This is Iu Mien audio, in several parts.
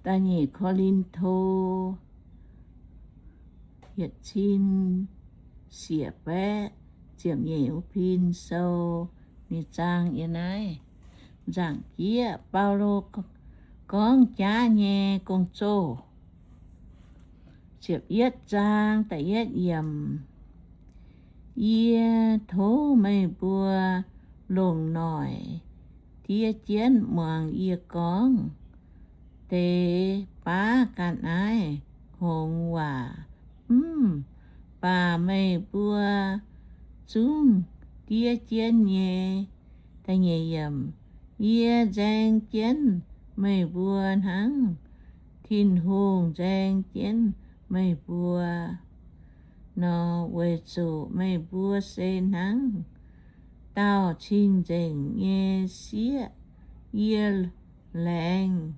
Da'nyeic Ko^lin^to yietc cin siec baeqv ziepc nyeic wuov pin sou ninh zaang yiem naaiv. Nzaangc jieqv Baulo gorngv jaav nyei gong-zoh. Ziepc yietv zaang da'yietv yiemc. Yie tov meih mbuo longc noic diev jienv muangx yie gorngv deix baav ga'naaiv hngongx waac, mv baac meih mbuo zungv diev jienv nyei. Yie nzaeng jienv meih mbuo hnangv Tin-Hungh nzaeng jienv meih mbuo nor, weic zuqc meih mbuo se hnangv dauh cing-nzengc nyei sieqv. Yie laengz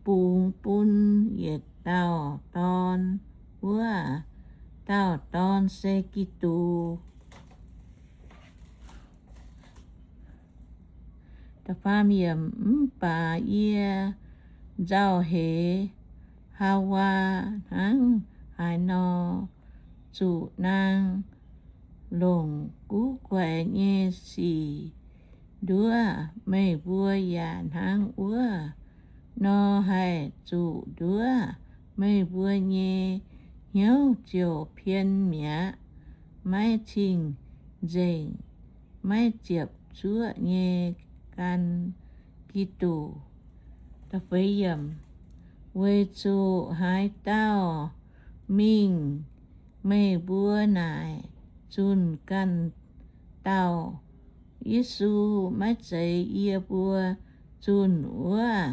bungx bun yietc dauh dorn, wuov dauh dorn se Giduc. Mv baac yie nzauh heix Haawaa hnangv haaix nor zuqc naang longc guv guaix nyei sic nduov, meih mbuo yaac hnangv wuov nor haih zuqc nduov. Meih mbuo nyei hnyouv ziouc pien mi'aqv, maiv cing-nzengc, maiv ziepc zuoqv nyei gan Giduc. Weic zuqc haaix dauh mingh meih mbuo naaic zunh ganh dauh Yesu, maiv zeiz yie mbuo zunh wuov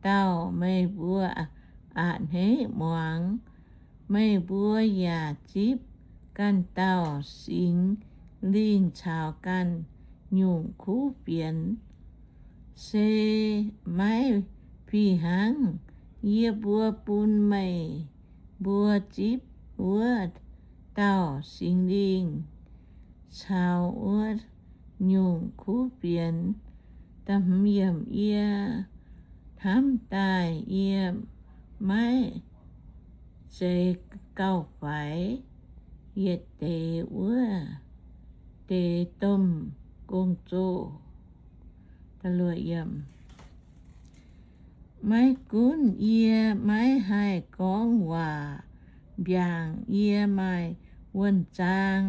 dauh meih mbuo a'hneiv muangx. Meih mbuo yaac zipv ganh dauh Singx Lingh caux ganh nyungc kuv fienx, se maiv fih hnangv. Yie mbuo bun meih mbuo zipv wuov dauh Singx Lingh caux wuov nyungc kuv fienx. Yie hnamv daaih yie maiv zeiz gauh faix yietc deix wuov deix domh gong-zoh. Maiv gunv yie maiv haih gorngv waac mbiaangc, yie maaih wuonh zaang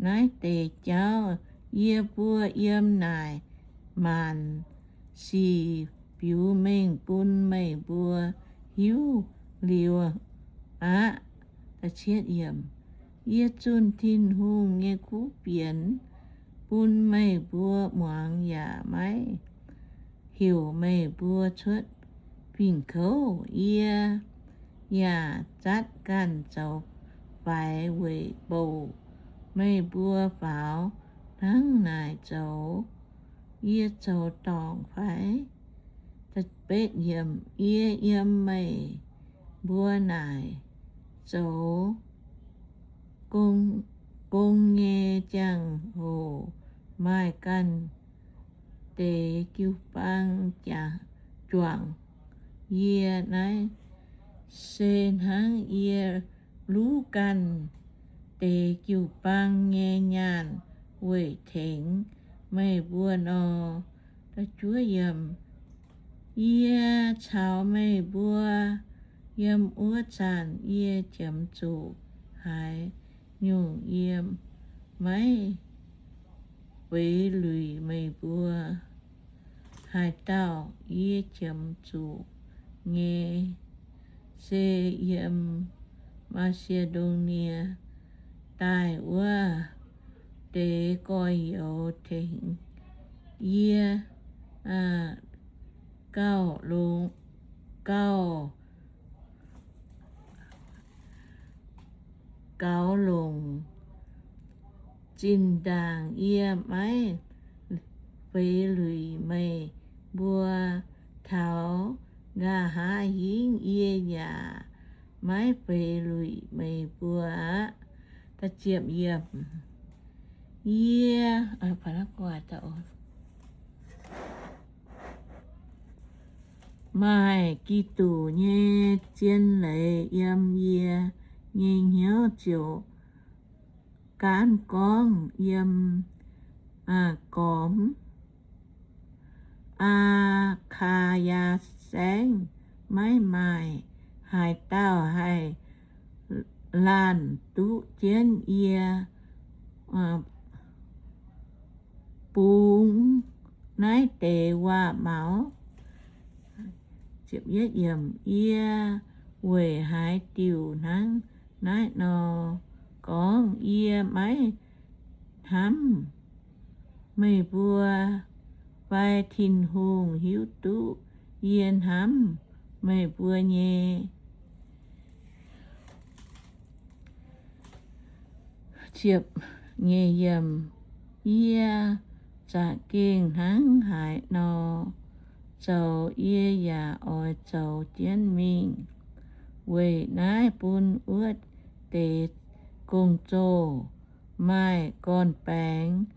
naaiv deix jauv. Yie mbuo yiem naaic maanc sic biux mengh bun meih mbuo hiuv liuz aqv. Yie zunh Tin-Hungh nyei kuv fienx bun meih mbuo muangx yaac maiv heuc meih mbuo cuotv fingx kouv. Yie yaac zatv ganh zoux faix weic bouc meih mbuo faaux hnangv naaic zoux. Yie zoux dorngc fai? Yie yiem meih mbuo naaic zoux gong nyei ziangh hoc maaih ganh deix jiu-baang juangc yie. Naaiv se hnangv yie luv ganh deix jiu-baang nyei nyaanh weic tengx meih mbuo nor. Yie caux meih mbuo yiem wuov zanc yie qiemx zuqc haaix nyungc yie maiv feix luic meih mbuo. Haaix dauh yie qiemx zuqc nyei se yiem Maa^si^ndo^nie daaih wuov deix gorx-youz tengx yie gauh longx, gauh gaux longc zinh ndaangc. Yie maiv feix luic meih mbuo taux nqa'haav hingv, yie yaac maiv feix luic meih mbuo aqv. Yie Maaih Giduc nyei zien leiz yiem yie nyei hnyouv ziouc gaanv gorngv yiem gormx Aa^kaa^yaa Saengv. Maiv maaih haaix dauh haih laanh duqv jienv yie bungx naaiv deix waac-maux. Yie weic haaix diuc hnangv naaiv nor gorngv? Yie maiv hnamv meih mbuo, fai Tin-Hungh hiuv duqv yie hnamv meih mbuo nyei. Yie za'gengh hnangv haaix nor zoux yie yaac oix zoux jienv mingh. Weic naaiv bun wuov deix gong-zoh maaih gorn-baengx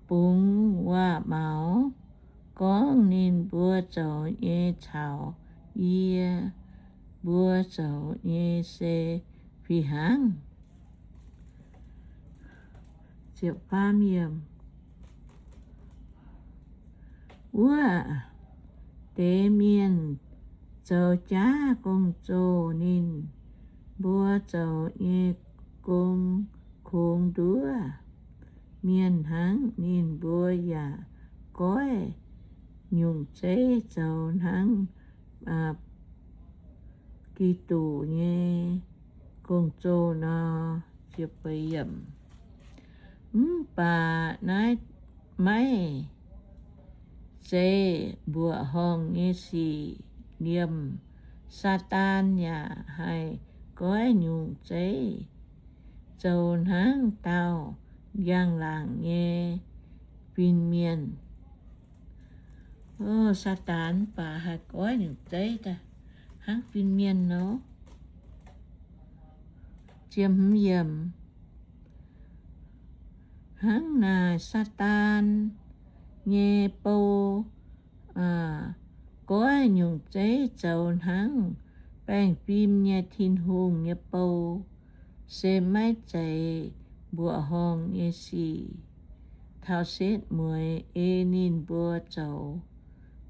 bungx waac-maux gorngv ninh mbuo zoux nyei caux yie mbuo zoux nyei se fih hnangv. Wuov deix mienh zoux jaav gong-zoh, ninh mbuo zoux nyei gong kungx nduov mienh hnangv. Ninh mbuo yaac goiv nyungc zeiv zoux hnangv Giduc nyei gong-zoh nor. Mv baac naaiv maiv zeiz mbuoqc horngh nyei sic. Liemh Saadaan yaac haih goiv nyungc zeiv zoux hnangv dauh njang-laangc nyei fin-mienh. Saadaan mv baac haih goiv nyungc zeiv hnangv fin-mienh nor. Hnangv naaic, Saadaan nyei bou goiv nyungc zeiv zoux hnangv baengh fim nyei Tin-Hungh nyei bou, se maiv zeiz mbuoqc horngh nyei sic. Taux setv mueiz ei ninh mbuo zoux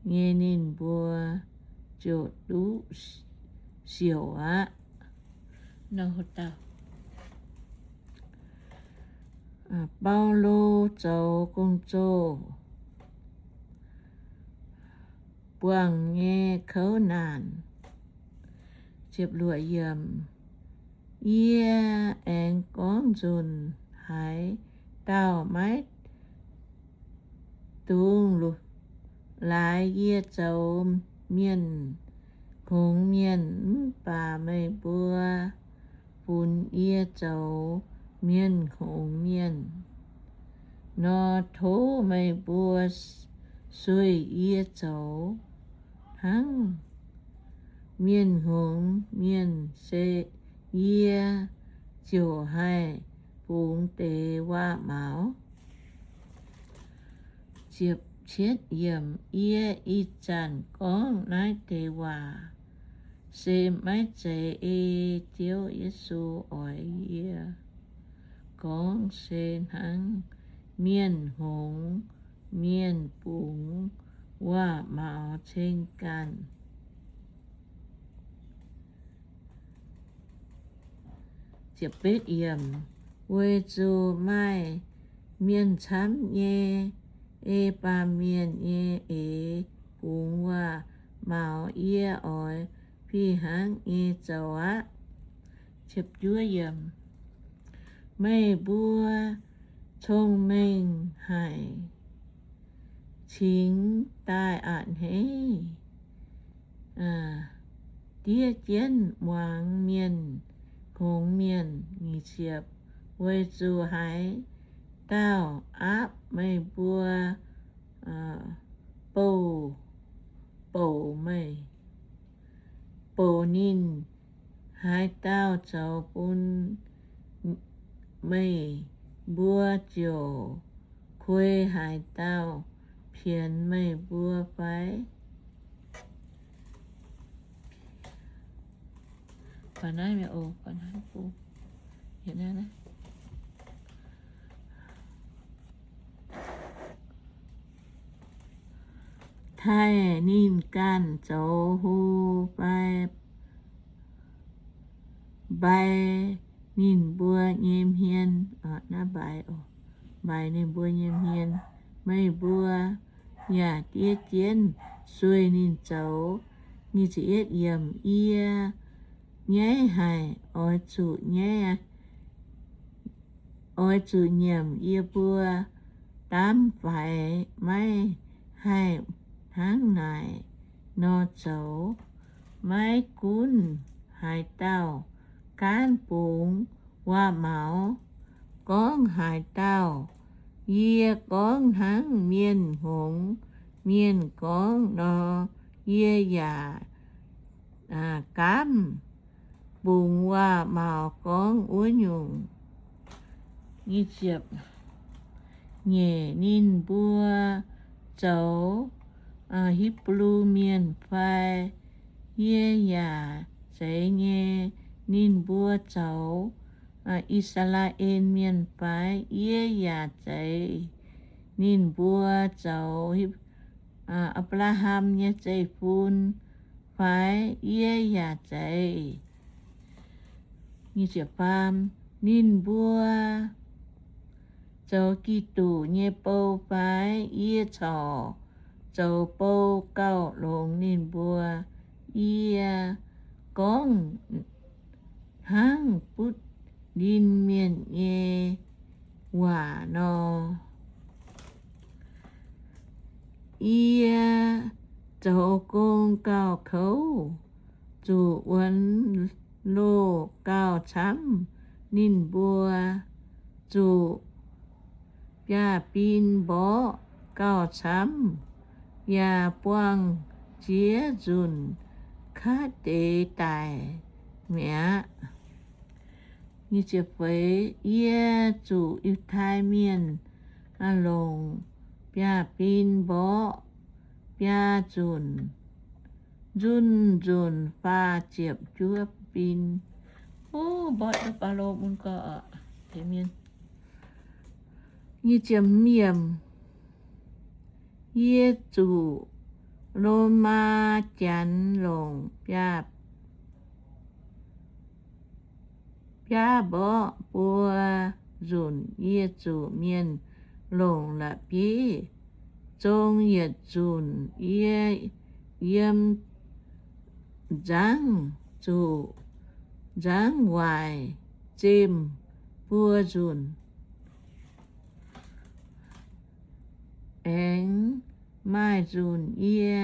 nyei, ninh mbuo ziouc duqv siouc aqv. Baulo zoux gong-zoh buangh nyei kouv naanc. Yie aengx gorngv nzunc, haaix dauh maiv dungx laaix yie zoux mienh hngongx mienh. Mv baac meih mbuo funx yie zoux mienh hngongx mienh nor, tov meih mbuo sueih yie zoux hnangv mienh hngongx mienh. Se yie ziouc haih bungx deix waac-maux. Yie ih zanc gorngv naaiv deix waac se maiv zeiz ei Ziouv Yesu oix yie gorngv. Se hnangv mienh hngongx mienh bungx waac-maux ceng ganh. Weic zuqc maaih mienh camv nyei ei baamh mienh nyei eix bungx waac-maux, yie oix fih hnangv nyei zoux aqv. Meih mbuo cong-mengh haic, cingx daaih a'hneiv diev jienv muangx mienh hngongx mienh. Weic zuqc haaix dauh aapv meih mbuo bouh, bouc meih, bouc ninh, haaix dauh zoux bun meih mbuo ziouc kuei haaix dauh pienx meih mbuo fai? Taaih ninh ganh zoux hlo fai mbai ninh mbuo nyei hmien, mbai ninh mbuo nyei hmien, meih mbuo yaac diev jienv sueih ninh zoux. Yie nyaiv haic, oix zuqc nyaiv, oix zuqc nyiemc yie mbuo daamv faix, maiv haih hnangv naaic nor zoux. Maiv gunv haaix dauh gaanv bungx waac-maux gorngv haaix dauh, yie gorngv hnangv mienh hngongx mienh gorngv nor, yie yaac gaamv bungx waac-maux gorngv wuov nyungc. Nyeic ninh mbuo zoux Hipv^lu Mienh fai, yie yaac zeiz nyei. Ninh mbuo zoux I^saa^laa^en Mienh fai, yie yaac zeiz. Ninh mbuo zoux Apc^laa^ham nyei zeiv-fun fai, yie yaac zeiz. Ninh mbuo zoux Giduc nyei bou fai, yie corc zoux bou gauh longx ninh mbuo. Yie gorngv hnangv butv ndin mienh nyei waac nor. Yie zoux gong gauh kouv, zuqc wuonx loh gauh camv ninh mbuo, zuqc biaav-bin mborqv gauh camv, yaac buangh ziex nzunc kaav deix daic mi'aqv. Yie zuqc Yiutai Mienh longc biaav-bin mborqv biaa nzunc, nzunh nzunc faah ziepc juov bin. Mborqv duqv Faalo mun gorx. Yie zuqc Lomaa Janx longc biaav mborqv buo nzunc. Yie zuqc mienh longc la'bieiv zong yietc nzunc. Yie yiem nzangv zuqc nzangv waaic zemh buo nzunc. Aengx maaih nzunc yie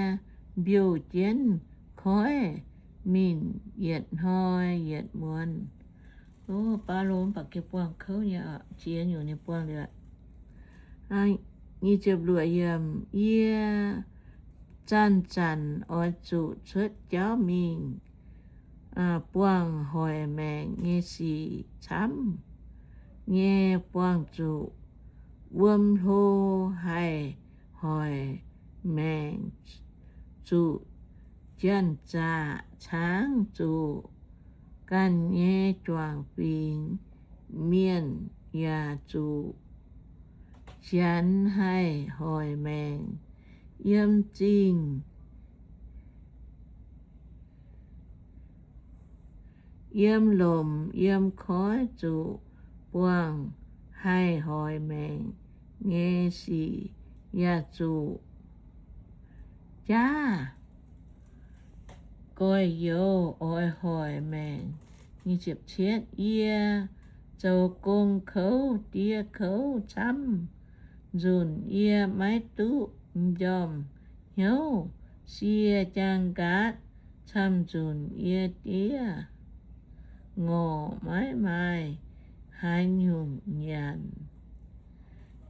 mbiouh jienv koiv minc yietc hnoi yietc muonz. Baulo mv baac gengh buangh kouv nyei, ziex nyungc ninh buangh liuz. Yie zanc-zanc oix zuqc cuotv jauv mingh buangh hoic maengc nyei sic camv nyei, buangh zuqc wuom hlo haih hoic maengc, zuqc janx-zaqc caangv, zuqc ganh nyei juangc fingx mienh yaac zuqc janx haih hoic maengc. Yiem zingh, yiem lomc, yiem koiv zuqc buangh haih hoic maengc nyei sic, yaac zuqc jaav goix-youz oix hoic maengc. Yie zoux gong kouv, diev kouv camv nzunc, yie maiv duqv m'njormh hnyouv. Sie jaang nqaatv camv nzunc, yie diev ngorc maiv maaih haaix nyungc nyanc,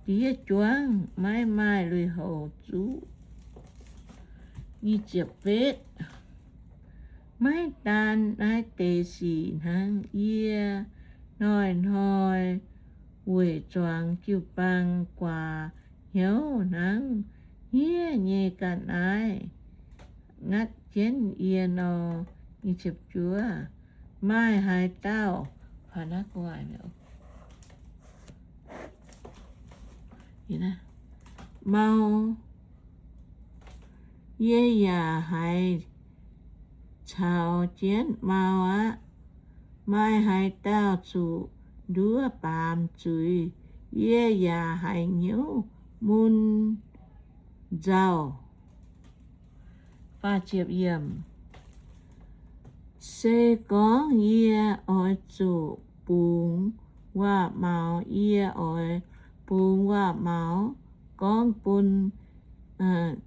diev juangv maiv maaih lui-houx zuqv. Maiv daan naaiv deix sic hnangv, yie hnoi-hnoi weic zuangx jiu-baang guaax hnyouv hnangv hniev nyei ga'naaiv ngatv jienv yie nor. Juov, Maaih haaix dauh mau, yie yaac haiz caux jienv mau aqv. Maaih haaix dauh zuqc nduov baamz zuiz, yie yaac haiz hnyouv mun nzauh. Se gorngv yie oix zuqc bungx waac-maux, yie oix bungx waac-maux gorngv bun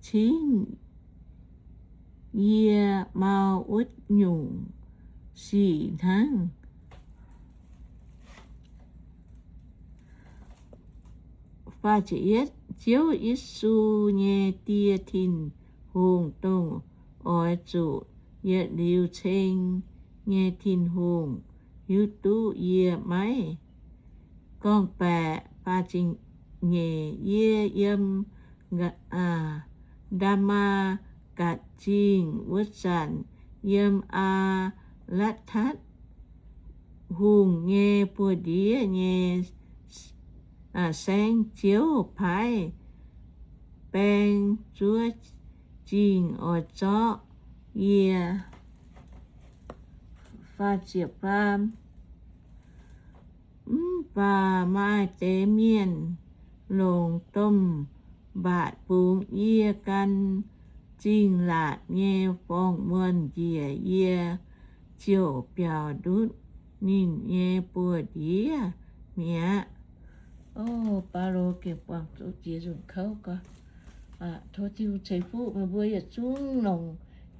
cingv yie mau wuov nyungc sic hnangv. Ziouv Yesu nyei Die Tin-Hungh, dongh oix zuqc yietc liuz ceng nyei Tin-Hungh, hiuv duqv yie maiv gorngv-baeqc. Nyeic, yie yiem Ndaa^matv^gatc Zingh wuov zanc, yiem Aa^latv^tatv Hungh nyei buoz-ndiev nyei saengv, Ziouv paaiv baeng zuov zingh oix zorqv yie. Mv baac maaih deix mienh longc domh mbatc bungx yie gan zingh laatc nyei forng-muonh njiec, yie ziouc biaux ndutv ninh nyei buoz-ndiev mi'aqv. O, Baulo gengh buangh zuqc jiex nzunc kouv gorngv, tov Tin-Hungh ceix fuqv meih mbuo yietc zungv longc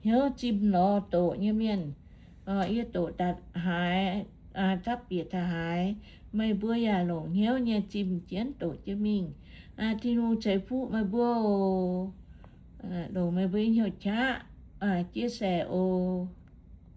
hnyouv zimh lorz doqc nyei mienh. Yie doqc daaih haaix, dapv bieqc daaih haaix, meih mbuo yaac longc hnyouv nyei zimh jienv doqc jienv mingh. Tin-Hungh ceix fuqv meih mbuo oc. Longc meih mbuo nyei hnyouv qaqv, chia sẻ oc.